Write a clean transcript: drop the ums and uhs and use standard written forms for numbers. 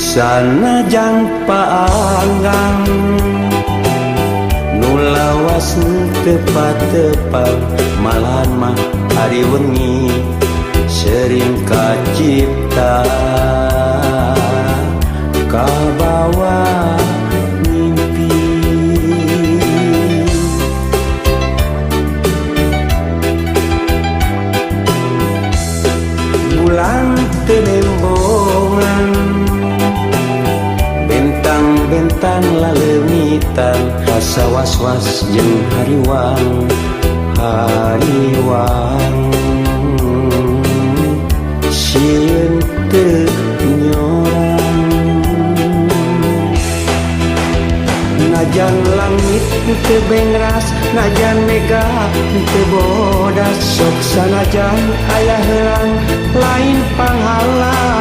Sanajan paanggang nu lawas tepat-tepat, malahan mah ari wengi sering kacipta kabawa mimpi. Bulan teu nembongan, bentang-bentang laleungitan, rasa was-was jeung hariwang hariwang, sieun teu nyorang. Najan langit teu bengras, najan mega teu bodas, sok sanajan aya heurang lain panghalang.